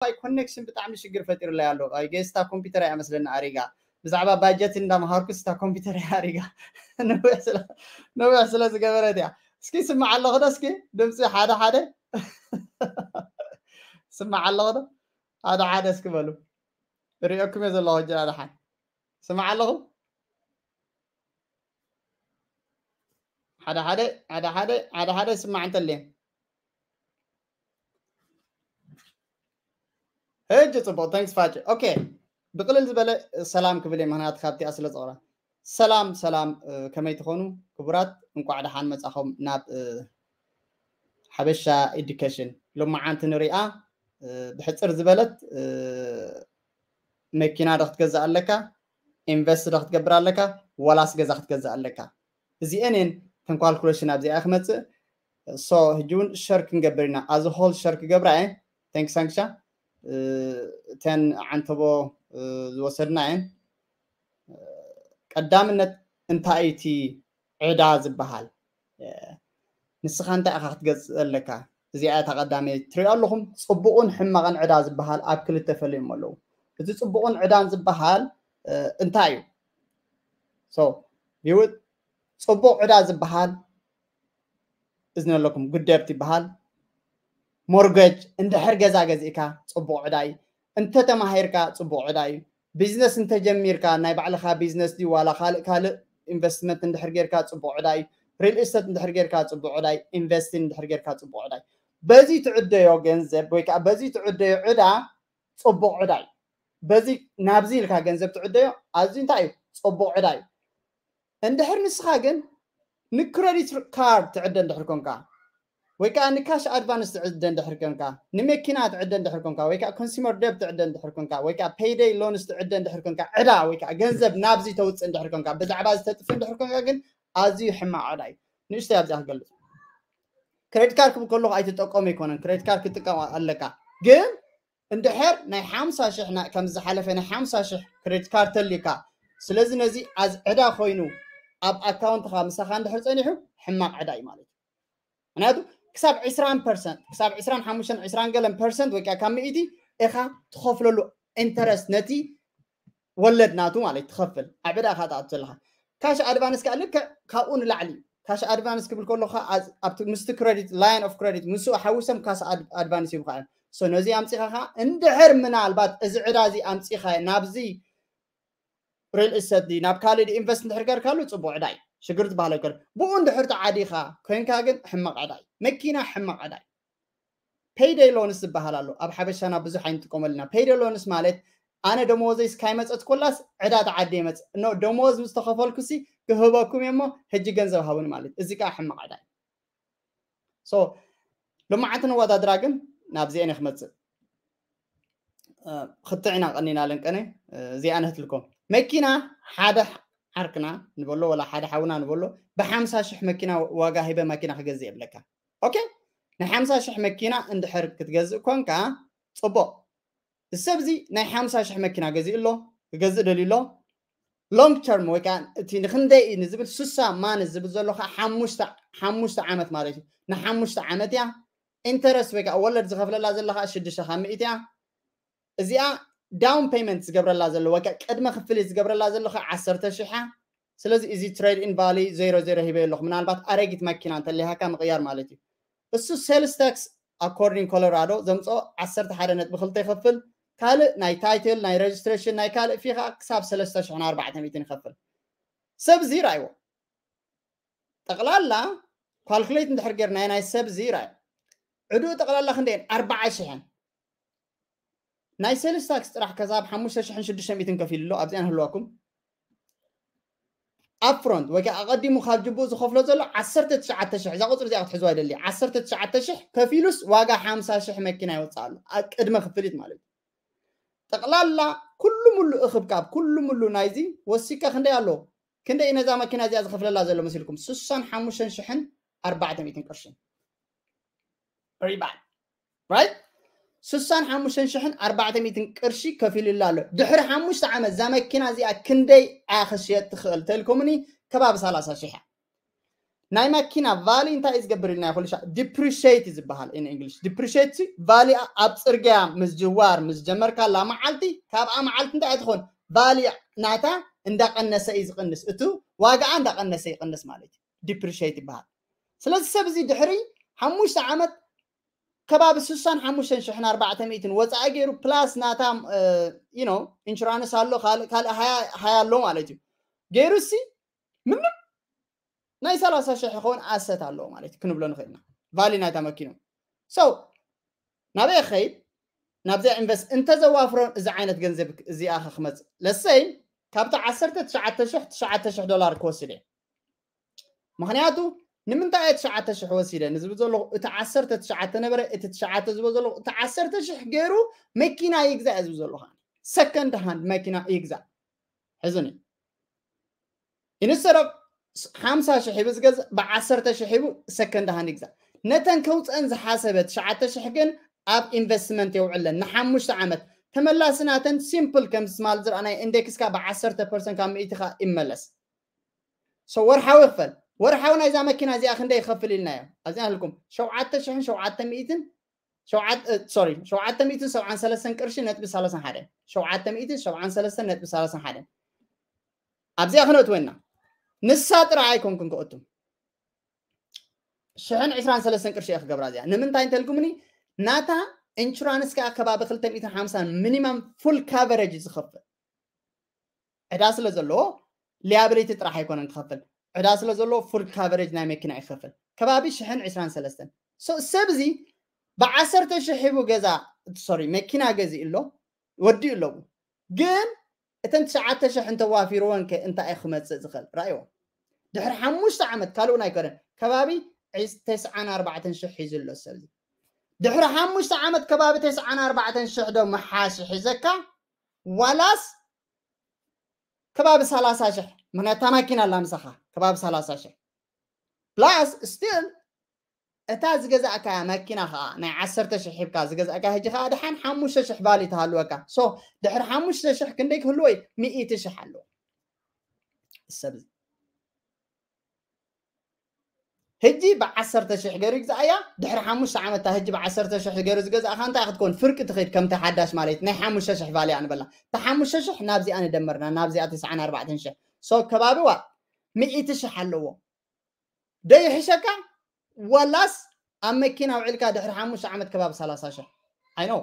ዋይፋይ ኮኔክሽን ብጣዕሚ ሽግር ፈጢሩለይ ኣሎ። ጌስታ ኮምፒውተር እያ መስለኒ ኣሪጋ። ብዛዕባ ባጀት እንዳምሃርኩ ስታ ኮምፒውተር እያ ኣሪጋ። ነዊሕ ስለ ዝገበረት እያ። እስኪ ስማዕ ኣለኹ ዶ? እስኪ ድምፂ ሓደ ሓደ ስማዕ ኣለኹ ዶ? ሓደ ሓደ እስኪ በሉ። ሪኦኩም እየ ዘለኹ። ጅራ ደሓን ስማዕ ኣለኹ። ሓደ ሓደ ሓደ ሓደ ሓደ ሓደ ስማዕ እንተልየ ሕጂ ፅቡቅ። ታንክስ ፋጭ። ኦኬ፣ ብቅልል ዝበለ ሰላም ክብል እየ፣ ምክንያቱ ካብቲኣ ስለ ዝቕረ። ሰላም ሰላም፣ ከመይ ትኾኑ ክቡራት? እንቋዕ ደሓን መጻኹም ናብ ሓበሻ ኤዱኬሽን። ሎማዓንቲ ንሪኣ ብሕፅር ዝበለት፣ መኪና ዶ ክትገዝእ ኣለካ? ኢንቨስት ዶ ክትገብር ኣለካ? ዋላስ ገዛ ክትገዝእ ኣለካ? እዚአን እየን ተን ካልኩሌሽን ኣብዚኣ ክመፅእ። ሶ ሕጂ እውን ሸር ክንገብር ኢና። ኣዚ ሆል ሸር ክገብራ እየ። ታንክስ ሳንክሻ። እተን ዓንተቦ ዝወሰድና እየን። ቀዳምነት እንታይ እቲ ዕዳ ዝበሃል? ንስኻ እንታይ ኢኻ ክትገዝእ ዘለካ? እዚኣ እታ ቀዳመይቲ። ትሪኦ ኣለኹም፣ ጽቡቕን ሕማቕን ዕዳ ዝበሃል ኣብ ክልተ ፈሊዮም ኣለዉ። እቲ ጽቡቕን ዕዳን ዝበሃል እንታይ እዩ? ሶ ቢውት ጽቡቕ ዕዳ ዝበሃል እዝኒ ኣለኩም፣ ጉድ ደብት ይበሃል። ሞርገጅ፣ እንድሕር ገዛ ገዚእካ ጽቡቕ ዕዳ እዩ። እንተተማሂርካ ጽቡቕ ዕዳ እዩ። ቢዝነስ እንተጀሚርካ፣ ናይ ባዕልኻ ቢዝነስ ድዩ ዋላ ካልእ ካልእ ኢንቨስትመንት እንድሕር ጌርካ ጽቡቕ ዕዳ እዩ። ሪል ኢስቴት እንድሕር ጌርካ ጽቡቕ ዕዳ እዩ። ኢንቨስቲንግ እንድሕር ጌርካ ጽቡቕ ዕዳ እዩ። በዚ ትዕደዮ ገንዘብ ወይ ከዓ በዚ ትዕደዮ ዕዳ ጽቡቕ ዕዳ እዩ። በዚ ናብዚ ኢልካ ገንዘብ ትዕደዮ ኣዝዩ እንታይ እዩ? ጽቡቕ ዕዳ እዩ። እንድሕር ንስኻ ግን ንክረዲት ካርድ ትዕደ እንድሕር ኮንካ፣ ወይ ከዓ ንካሽ ኣድቫንስ ትዕደ እንድሕር ኮንካ፣ ንመኪና ትዕደ እንድሕር ኮንካ፣ ወይ ከዓ ኮንሱመር ደብት ትዕደ እንድሕር ኮንካ፣ ወይ ከዓ ፔይደይ ሎንስ ትዕደ እንድሕር ኮንካ፣ ዕዳ ወይ ከዓ ገንዘብ ናብዚ ተውፅእ እንድሕር ኮንካ፣ ብዛዕባ እዚ ተጥፍእ እንድሕር ኮንካ ግን ኣዝዩ ሕማቕ ዕዳ እዩ። ንእሽተይ ኣብዚኣ ክገልፅ። ክሬዲት ካርድ ክብል ከለኹ ኣይትጠቀሙ ኣይኮነን፣ ክሬዲት ካርድ ክትጥቀም ኣለካ። ግን እንድሕር ናይ ሓምሳ ሽሕ ና-፣ ከም ዝሓለፈ ናይ ሓምሳ ሽሕ ክሬዲት ካርድ ተልዩካ፣ ስለዚ ነዚ ኣዝ ዕዳ ኮይኑ ኣብ ኣካውንትኻ ምሳኻ እንድሕር ጸኒሑ ሕማቕ ዕዳ እዩ ማለት እዩ። ምክንያቱ ክሳብ ዕስራን ፐርሰንት፣ ክሳብ ዕስራን ሓሙሽተን፣ ዕስራን ገለን ፐርሰንት ወይ ከዓ ካብ ሚእቲ ኢኻ ትኸፍለሉ ኢንተረስት ነቲ ወለድ ናቱ ማለት ትኸፍል ኣብ ዕዳ ኢኻ ትኣቱ ዘለኻ። ካሽ ኣድቫንስ ከዓ ልክዕ ካብኡ ንላዕሊ እዩ። ካሽ ኣድቫንስ ክብል ከለኻ ኣዝ-፣ ኣብቲ ምስቲ ክረዲት፣ ላይን ኦፍ ክረዲት ምስኡ ሓዊሶም ካሽ ኣድ-፣ ኣድቫንስ ይብኻ እዮም። ሶ ነዚ ኣምፂኻ ኸዓ እንድሕር ምናልባት እዚ ዕዳ እዚ ኣምፂኻ ናብዚ ሪል ኢስቴት ድዩ ናብ ካልእ ድዩ ኢንቨስት እንድሕር ገርካሉ ፅቡቅ ዕዳ እዩ። ሽግር ዝበሃል ኣይኮነ። ብኡ እንድሕር ተዓዲኻ ኮይንካ ግን ሕማቕ ዕዳ እዩ። መኪና ሕማቕ ዕዳ እዩ። ፔይደይ ሎንስ ዝበሃል ኣሎ። ኣብ ሓበሻና ብዙሕ ኣይንጥቀመሉ ኢና። ፔይደይ ሎንስ ማለት ኣነ ደመወዘይ ስካይ መፀት ኮላስ ዕዳ ተዓዲ ይመፅእ። ኖ፣ ደመወዝ ምስ ተኸፈልኩሲ ክህበኩም እየ እሞ ሕጂ ገንዘብ ሃቡኒ ማለት። እዚ ከዓ ሕማቕ ዕዳ እዩ። ሶ፣ ሎማዓንቲ ነወዳድራ ግን ናብዚአን እየ ክመፅእ። እ፣ ክትዕ ኢና ቀኒና ለንቀነ፣ እ፣ እዚኣ ነህትልኩም። መኪና ሓደ ዓርክና ንበሎ፣ ወላ ሓደ ሓውና ንበሎ፣ ብሓምሳ ሽሕ መኪና ዋጋ ሂበ መኪና ክገዝእ የብለካ። ኦኬ? ናይ ሓምሳ ሽሕ መኪና እንድሕር ክትገዝእ ኮንካ፣ ጽቡቕ። እዚ ሰብ እዚ ናይ ሓምሳ ሽሕ መኪና ገዚኡ ኣሎ፣ ክገዝእ ደልዩ ኣሎ። ሎንግ ተርም ወይ ከዓ እቲ ንክንደይ እዩ ንዝብል ስሳ ማን ዝብል ዘሎ ከዓ ሓሙሽተ፣ ሓሙሽተ ዓመት ማለት እዩ። ንሓሙሽተ ዓመት እያ። ኢንተረስት ወይ ከዓ ወለድ ዝኸፍለላ ዘሎ ከዓ ሽዱሽተ ካብ ሚእቲ እያ። እዚኣ ዳውን ፔይመንት ዝገብረላ ዘሎ ወይ ከዓ ቅድመ ክፍሊት ዝገብረላ ዘሎ ከዓ ዓሰርተ ሽሕ እያ። ስለዚ እዚ ትሬድ ኢን ቫልዩ ዜሮ ዜሮ ሂበ ኣለኹ። ምናልባት ኣረጊት መኪና እንተሊሃካ ምቕያር ማለት እዩ። እሱ ሴልስ ታክስ ኣኮርዲንግ ኮሎራዶ ዘምፅኦ ዓሰርተ ሓደ ነጥቢ ክልተ ይኸፍል። ካልእ ናይ ታይትል፣ ናይ ሬጅስትሬሽን፣ ናይ ካልእ ፊ ከዓ ክሳብ ሰለስተ ሽሕን ኣርባዕተ ሚእትን ይኸፍል። ሰብ እዚ ረኣይዎ። ጠቕላላ ካልኩሌት እንድሕር ጌርናዮ ናይ ሰብ እዚ ረኣዩ። ዕድኡ ጠቕላላ ክንደየን? ኣርባዓ ሽሕን። ናይ ሴልስ ታክስ ጥራሕ ከሳብ ሓሙሽተ ሽሕን ሽዱሽተ ሚእትን ከፊሉ ኣሎ። ኣብዚኣን ህልዋኩም። ኣፕፍሮንት ወይ ከዓ ኣቐዲሙ ካብ ጅቡኡ ዝኸፍሎ ዘሎ ዓሰርተ ትሽዓተ ሽሕ፣ እዛ ቁፅሪ እዚኣ ክትሕዝዋ ይደሊ። ዓሰርተ ትሽዓተ ሽሕ ከፊሉስ ዋጋ ሓምሳ ሽሕ መኪና ይወፅእ ኣሎ። ኣብ ቅድመ ክፍሊት ማለት እዩ። ጠቕላላ ኩሉ ሙሉ እኽብካብ፣ ኩሉ ሙሉ ናይዚ ወሲካ ክንደይ ኣሎ? ክንደይ ነዛ መኪና እዚኣ ዝኸፍለላ ዘሎ መሲልኩም? ስሳን ሓሙሽተን ሽሕን ኣርባዕተ ሚእትን ቅርሽን። ሪባል። ራይት? ስሳን ሓሙሽተን ሽሕን ኣርባዕተ ሚእትን ቅርሺ ከፊሉላ ኣሎ። ድሕሪ ሓሙሽተ ዓመት እዛ መኪና እዚኣ ክንደይ እያ ክሽየጥ ትኽእል ተልኩምኒ? ከባቢ ሰላሳ ሽሕ እያ። ናይ መኪና ቫሊ እንታይ እዩ ዝገብር ኢልና ኩሉ ሻ depreciate እዩ ዝበሃል in English። Depreciate ሲ ቫሊ ኣብ ፅርግያ ምዝዋር ምስ ጀመርካላ መዓልቲ፣ ካብኣ መዓልቲ እንታይ ትኾን? ቫሊ ናታ እንዳቀነሰ እዩ ዝቅንስ፣ እቱ ዋጋኣ እንዳቀነሰ ይቅንስ ማለት እዩ። Depreciate ይበሃል። ስለዚ ሰብ እዚ ድሕሪ ሓሙሽተ ዓመት ከባቢ ስሳን ሓሙሽተን ሽሕን ኣርባዕተ ሚእትን ወፃኢ ገይሩ plus ናታ you know insurance ኣሎ፣ ካልእ ካልእ ሃያ ሃያ ኣሎ ማለት እዩ። ገይሩ ሲ ምንም ናይ ሰላሳ ሽሕ ይኸውን asset ኣለዎ ማለት እዩ ክንብሎ ንኽእል ኢና። ቫሊ ናይታ መኪኑ so ናበይ ክኸይድ? ናብዚኣ ኢንቨስት እንተዘዋፍሮን እዚ ዓይነት ገንዘብ እዚኣ ክመፅእ ለሰይ ካብቲ ዓሰርተ ትሽዓተ ሽሕ ትሽዓተ ሽሕ ዶላር ክወስድ እየ። ምክንያቱ ንምንታይ እየ ትሽዓተ ሽሕ ወሲደ ንዝብል ዘለኹ እቲ ዓሰርተ ትሽዓተ ነበረ፣ እቲ ትሽዓተ ዝብል ዘለኹ እቲ ዓሰርተ ሽሕ ገይሩ መኪና ይግዛእ እየ ዝብል ዘለኹ። Second hand መኪና ይግዛእ ሕዝኒ instead of ሓምሳ ሽሕ ሂቡ ዝገዝእ ብዓሰርተ ሽሕ ሂቡ second hand ይግዛእ። ነተን ከውፀን ዝሓሰበ ትሽዓተ ሽሕ ግን ኣብ ኢንቨስትመንት የውዕለን ንሓሙሽተ ዓመት። ተመላሲ ናተን ሲምፕል ከም ስማል ዝረኣናይ ኢንዴክስካ ብዓሰርተ ፐርሰንት ካብ ሚእቲ ካ ይመለስ። So ወርሓዊ ክፈል። ወርሓዊ ናይዛ መኪና እዚኣ ክንደይ ይኸፍል ኢልናዮ? ኣብዚኣ ህልኩም ሸውዓተ ሽሕን ሸውዓተ ሚእትን ሸውዓተ sorry ሸውዓተ ሚእትን ሰብዓን ሰለስተን ቅርሺ ነጥቢ ሰላሳን ሓደን። ሸውዓተ ሚእትን ሰብዓን ሰለስተን ነጥቢ ሰላሳን ሓደን። ኣብዚኣ ክነእትወና ንሳ ጥራይ ኣይኮንኩን ክእቱም ሽሕን ዕስራን ሰለስተን ቅርሺ እየ ክገብራ እዚኣ። ንምንታይ እንተልኩምኒ ናታ ኢንሹራንስ ከዓ ከባቢ ክልተ ሚእትን ሓምሳን ሚኒማም ፉል ካቨሬጅ ዝኸፍል ዕዳ ስለ ዘለዎ ሊያብሊቲ ጥራሕ ኣይኮነን ክኸፍል። ዕዳ ስለ ዘለዎ ፉል ካቨሬጅ ናይ መኪና ይኸፍል። ከባቢ ሽሕን ዕስራን ሰለስተን። So ሰብ እዚ ብዓሰርተ ሽሕ ሂቡ ገዛ sorry መኪና ገዚኡ ኣሎ ወዲኡ ኣለዉ። ግን እተን ትሽዓተ ሽሕ እንተዋፊርወን ከ እንታይ እዩ ክመፅእ ዝኽእል? ራእይዎ። ድሕሪ ሓሙሽተ ዓመት ካልኡ ናይ ከረን ከባቢ ዒስ- ተስዓን ኣርባዕተን ሽሕ ሒዙ ኣሎ ሰብ እዚ። ድሕሪ ሓሙሽተ ዓመት ከባቢ ተስዓን ኣርባዕተን ሽሕ ዶ መሓሲ ሒዘካ ዋላስ ከባቢ ሰላሳ ሽሕ? ምክንያቱ እታ ማኪና ኣላ ምሳኻ ከባቢ ሰላሳ ሽሕ plus still እታ ዝገዛእካያ መኪና ከዓ ናይ ዓሰርተ ሽሕ ሂብካ ዝገዛእካ ሕጂ ከዓ ድሓን ሓሙሽተ ሽሕ ቫሊ ትሃልወካ። So ድሕሪ ሓሙሽተ ሽሕ ክንደይ ክህልዎ እዩ? ሚእቲ ሽሕ ኣለዎ ሰብ እዚ። ሕጂ ብዓሰርተ ሽሕ ገይሩ ይግዛእያ። ድሕሪ ሓሙሽተ ዓመት እታ ሕጂ ብዓሰርተ ሽሕ ገይሩ ዝገዛእካ እንታይ ክትኮን? ፍርቂ ትኸይድ ከምቲ ሓዳሽ ማለት ናይ ሓሙሽተ ሽሕ ቫሊ እያ ንበላ። እታ ሓሙሽተ ሽሕ ናብዚኣ ንደመርና ናብዚኣ ተስዓን ኣርባዕተን ሽሕ። So ከባቢ ዋ ሚእቲ ሽሕ ኣለዎ። ዶ ይሕሸካ ዋላስ ኣብ መኪና ውዒልካ ድሕሪ ሓሙሽተ ዓመት ከባቢ ሰላሳ ሽሕ? I know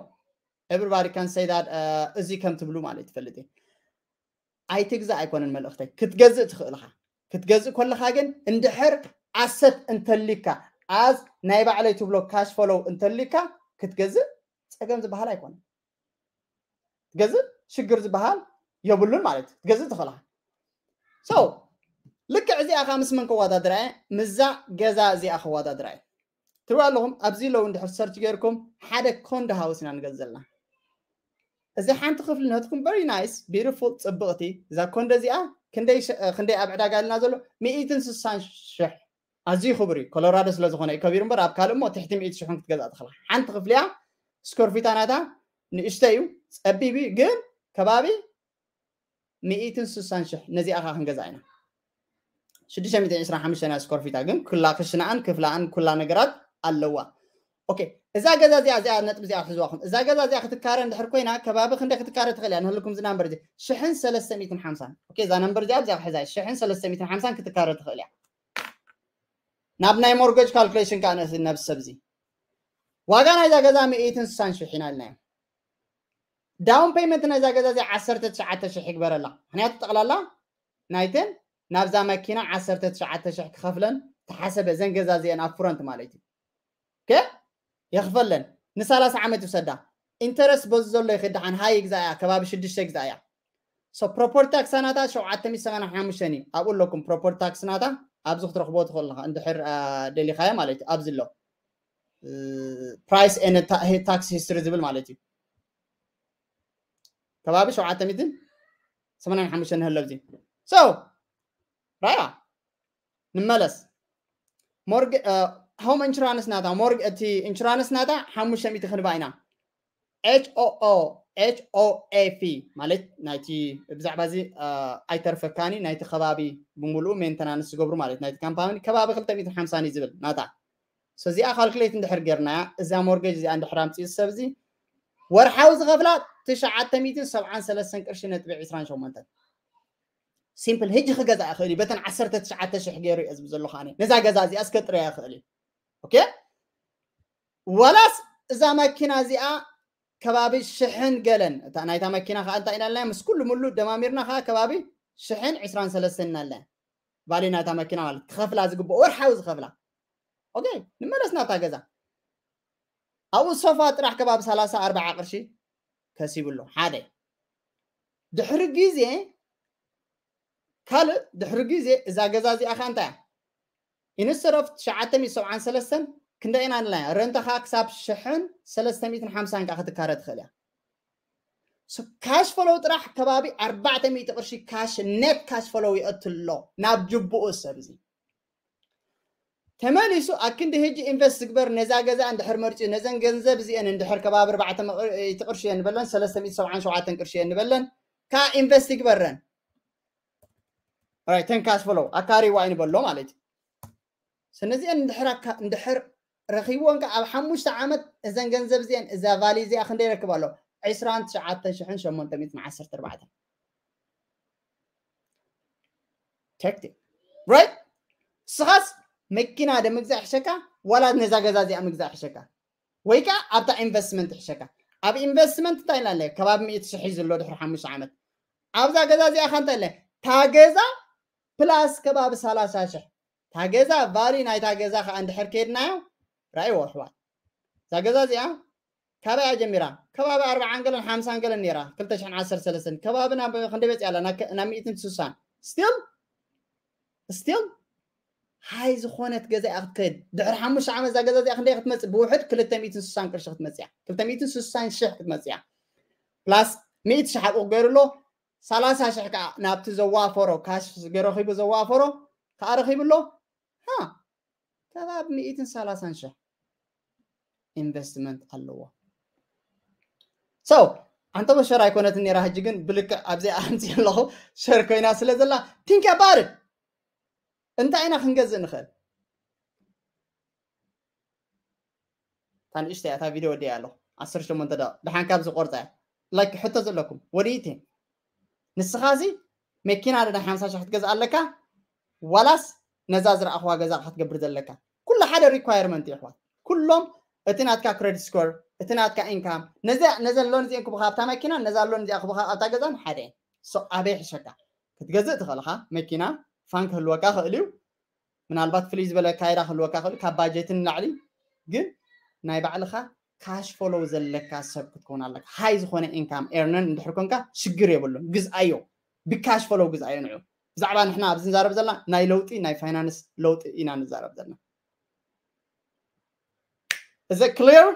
everybody can say that እዚ ከም ትብሉ ማለት ትፈልጥ እየ። ኣይትግዛእ ኣይኮነን መልእኽተይ። ክትገዝእ ትኽእል ኢኻ። ክትገዝእ ከለኻ ግን እንድሕር ኣሰት እንተሊካ as ናይ ባዕለይ ትብሎ ካሽ ፈሎው እንተሊካ ክትገዝእ ፀገም ዝበሃል ኣይኮነን። ትገዝእ ሽግር ዝበሃል የብሉን ማለት እዩ። ክትገዝእ ትኽእል ኢኻ። So ልክዕ እዚኣ ከዓ ምስ መን ከወዳድራ እየ? ምዛ ገዛ እዚኣ ከወዳድራ እየ። ትሪኡ ኣለኹም ኣብዚ ኣለዉ እንድሕር ሰርች ገይርኩም ሓደ ኮንዶ ሃውስ ኢና ንገዝእ ዘለና። እዚ ሓንቲ ክፍሊ ናትኩም very nice beautiful ፅብቕቲ እዛ ኮንዶ እዚኣ ክንደይ ሸ- ክንደይ ኣብ ዕዳጋ ኣልና ዘሎ ሚእትን ስሳን ሽሕ ኣዝዩ ክቡር እዩ። ኮሎራዶ ስለ ዝኾነ እዩ ከቢሩ እምበር ኣብ ካልእ እሞ ትሕቲ ሚእቲ ሽሕን ክትገዝኣ ትኽእላ። ሓንቲ ክፍሊ እያ። ስኮር ፊታ ናታ ንእሽተ እዩ፣ ፀቢብ እዩ፣ ግን ከባቢ ሚእትን ስሳን ሽሕ ነዚኣ ከዓ ክንገዛ ኢና። ሽዱሽተ ሚእትን ዕስራን ሓሙሽተን እያ ስኮር ፊታ፣ ግን ኩላ ክሽናኣን ክፍላኣን ኩላ ነገራት ኣለዋ። ኦኬ፣ እዛ ገዛ እዚኣ እዚኣ ነጥቢ እዚኣ ክትሕዝዋ ኹም እዛ ገዛ እዚኣ ክትካረ እንድሕር ኮይና ከባቢ ክንደ ክትካረ ትኽእል እያ? ንህልኩም እዚ ናምበር እዚ ሽሕን ሰለስተ ሚእትን ሓምሳን። ኦኬ፣ እዛ ነምበር እዚኣ እዚኣ ክሕዛ ሽሕን ሰለስተ ሚእትን ሓምሳን ክትካረ ትኽእል እያ። ናብ ናይ ሞርገጅ ካልኩሌሽን ከዓ ነዚ ነብሲ ሰብ እዚ ዋጋ ናይዛ ገዛ ሚእትን ስሳን ሽሕ ኢና ኢልናዮ። ዳውን ፔይመንት ናይዛ ገዛ እዚ ዓሰርተ ትሽዓተ ሽሕ ይግበረላ። ምክንያቱ ጠቕላላ ናይተን ናብዛ መኪና ዓሰርተ ትሽዓተ ሽሕ ክኸፍለን ተሓሰበ። እዘን ገዛ እዚአን ኣብ ፍሮንት ማለት እዩ። ኦኬ፣ የኽፈለን ንሰላሳ ዓመት ይውሰዳ። ኢንተረስት በዚ ዘሎ ይኽድ ደሓን ሃይ ይግዛእያ ከባቢ ሽዱሽተ ይግዛእያ። So ፕሮፐርቲ ታክስ ናታ ሸውዓተ ሚእቲ ሰማንያን ሓሙሽተን እዩ። ኣብኡ ኣለኩም ፕሮፐርቲ ታክስ ናታ ኣብዚ ክትረኽቦ ትኽእል ኢኻ እንድሕር ደሊኻዮ ማለት እዩ። ኣብዚ ኣሎ ፕራይስ ኤንድ ታክስ ሂስትሪ ዝብል ማለት እዩ። ከባቢ ሸውዓተ ሚእትን ሰማንያን ሓሙሽተን ንህሎ ኣብዚ። So ራያ ንመለስ። ሞርግ ሆም ኢንሹራንስ ናታ ሞርግ እቲ ኢንሹራንስ ናታ ሓሙሽተ ሚእቲ ክንባ ኢና። ኤች ኦ ኦ ኤች ኦ ኤፍ ማለት ናይቲ ብዛዕባ እዚ ኣይተርፈካኒ ናይቲ ከባቢ ብምሉኡ ሜንተናንስ ዝገብሩ ማለት ናይቲ ካምፓኒ ከባቢ ክልተ ሚእትን ሓምሳን እዩ ዝብል ናታ እዚኣ ካልኩሌት እንድሕር ጌርናያ እዛ ሞርጌጅ እዚኣ እንድሕር ኣምፅኡ ሰብ እዚ ወርሓዊ ዝኸፍላ ትሽዓተ ሚእትን ሰብዓን ሰለስተን ቅርሺ ነጥቢ ዕስራን ሸሞንተን ሲምፕል ህጂ ክገዛ ይኽእል እዩ በተን ዓሰርተ ትሽዓተ ሽሕ ገይሩ እየ ዝብል ዘለኹ ኣነ ነዛ ገዛ እዚኣ እስከ ጥረያ ይኽእል እዩ ኦኬ ዋላስ እዛ መኪና እዚኣ ከባቢ ሽሕን ገለን እታ ናይታ መኪና ከዓ እንታይ ኢና ኣለና ምስ ኩሉ ምሉ ደማሚርና ከዓ ከባቢ ሽሕን ዕስራን ሰለስተን ኢና ኣለና ቫሊ ናይታ መኪና ማለት ክኸፍላ ዝግብኦ ወርሓዊ ዝኸፍላ ኦኬ ንመለስ ናታ ገዛ ኣብኡ ሶፋ ጥራሕ ከባቢ ሰላሳ ኣርባዓ ቅርሺ ከሲቡ ኣሎ ሓደ ድሕሪ ግዜ ካልእ ድሕሪ ግዜ እዛ ገዛ እዚኣ ከዓ እንታይ እያ ኢንስተድ ኦፍ ትሽዓተ ሚእቲ ሰብዓን ሰለስተን ክንደይ ኢና ንላያ ረንተኻ ክሳብ ሽሕን ሰለስተ ሚእትን ሓምሳን ከዓ ክትካረ ትኽእል እያ ካሽ ፈሎው ጥራሕ ከባቢ ኣርባዕተ ሚእቲ ቅርሺ ካሽ ኔት ካሽ ፈሎው ይእትሎ ናብ ጅቡኡ ሰብ እዚ ተመሊሱ ኣክንዲ ህጂ ኢንቨስት ግበር ነዛ ገዛ እንድሕር መርፂ ነዘን ገንዘብ እዚአን እንድሕር ከባቢ ኣርባዕተ ሚእቲ ቅርሺ እየን ንበለን ሰለስተ ሚእቲ ሰብዓን ሸውዓተን ቅርሺ እየን ንበለን ከዓ ኢንቨስት ይግበረን ተን ካሽ ፈሎው ኣካሪዋ ይንበሎ ማለት እዩ ስነዚአን እንድሕር ረኺብዎን ከዓ ኣብ ሓሙሽተ ዓመት እዘን ገንዘብ እዚአን እዛ ቫሊ እዚኣ ክንደይ ይረክብ ኣሎ ዕስራን ትሽዓተ ሽሕን ሸሞንተ ሚእትን ዓሰርተ ኣርባዕተን ቴክቲ ራይት ስኻስ መኪና ደ ምግዛእ ይሕሸካ ዋላ ነዛ ገዛ እዚኣ ምግዛእ ይሕሸካ ወይ ከዓ ኣብታ ኢንቨስትመንት ይሕሸካ ኣብ ኢንቨስትመንት እንታይ ኢላ ኣለያ ከባቢ ሚእቲ ሽሕ እዩ ዘሎ ድሕሪ ሓሙሽተ ዓመት ኣብዛ ገዛ እዚኣ ከ እንታይ ኢለ እታ ገዛ ፕላስ ከባቢ ሰላሳ ሽሕ እታ ገዛ ቫሊ ናይታ ገዛ ከዓ እንድሕር ከይድናዮ ራእይዎ ኣሕዋት እዛ ገዛ እዚኣ ካበይ እያ ጀሚራ ከባቢ ኣርባዓን ገለን ሓምሳን ገለን ነይራ ክልተ ሽሕን ዓሰርተ ሰለስተን ከባቢ ናብ ክንደይ በፂኣ ኣላ ናብ ሚእትን ስሳን ስቲል ስቲል ሃይ ዝኾነት ገዛ እያ ክትከይድ ድሕሪ ሓሙሽተ ዓመት እዛ ገዛ እዚኣ ክንደይ ክትመፅእ ብውሕድ ክልተ ሚእትን ስሳን ቅርሺ ክትመፅያ ክልተ ሚእትን ስሳን ሽሕ ክትመፅያ ፕላስ ሚእቲ ሽሕ ኣብኡ ገይሩ ኣሎ ሰላሳ ሽሕ ከዓ ናብቲ ዘዋፈሮ ካሽ ገረኺቡ ዘዋፈሮ ከዓ ረኺቡ ኣሎ ሃ ከባቢ ሚእትን ሰላሳን ሽሕ ኢንቨስትመንት ኣለዎ so ኣንተ በሸር ኣይኮነትን ነራ ሕጂ ግን ብልክዕ ኣብዚኣ ኣምፅእ ኣለኹ ሸር ኮይና ስለ ዘላ think about it እንታይ ኢና ክንገዝእ ንኽእል እታ ንእሽተይ እታ ቪድዮ ወዲኣ ኣለኹ ዓሰርተ ሸሞንተ ደቂቕ ደሓን ካብ ዝቆርፃ እያ ላይክ ሕቶ ዘለኩም what do you think ንስኻ እዚ መኪና ዶ ናይ ሓምሳ ሽሕ ክትገዝእ ኣለካ ዋላስ ነዛ ዝረኣኽዋ ገዛ ክትገብር ዘለካ ኩሉ ሓደ ሪኳየርመንት እዩ ኣሕዋት ኩሎም እቲ ናትካ ክሬዲት ስኮር እቲ ናትካ ኢንካም ነዘን ሎን እዚአን ክቡካ ኣብታ መኪና ነዛ ሎን እዚኣ ክቡካ ኣብታ ገዛን ሓደ እየን ኣበይ ሕሸካ ክትገዝእ ትኽእልኻ መኪና ፋን ክህልወካ ክእል እዩ ምናልባት ፍልይ ዝበለ ኣካይዳ ክህልወካ ክእል ካብ ባጀት ንላዕሊ ግን ናይ ባዕልኻ ካሽ ፈሎው ዘለካ ሰብ ክትከውን ኣለካ ሃይ ዝኾነ ኢንካም ኤርነን እንድሕር ኮንካ ሽግር የብሉን ግዝኣዮ ብካሽ ፈሎው ግዝኣዮ ንዑ ብዛዕባ ንሕና ኣብዚ ንዛረብ ዘለና ናይ ለውጢ ናይ ፋይናንስ ለውጢ ኢና ንዛረብ ዘለና እዚ ክሊር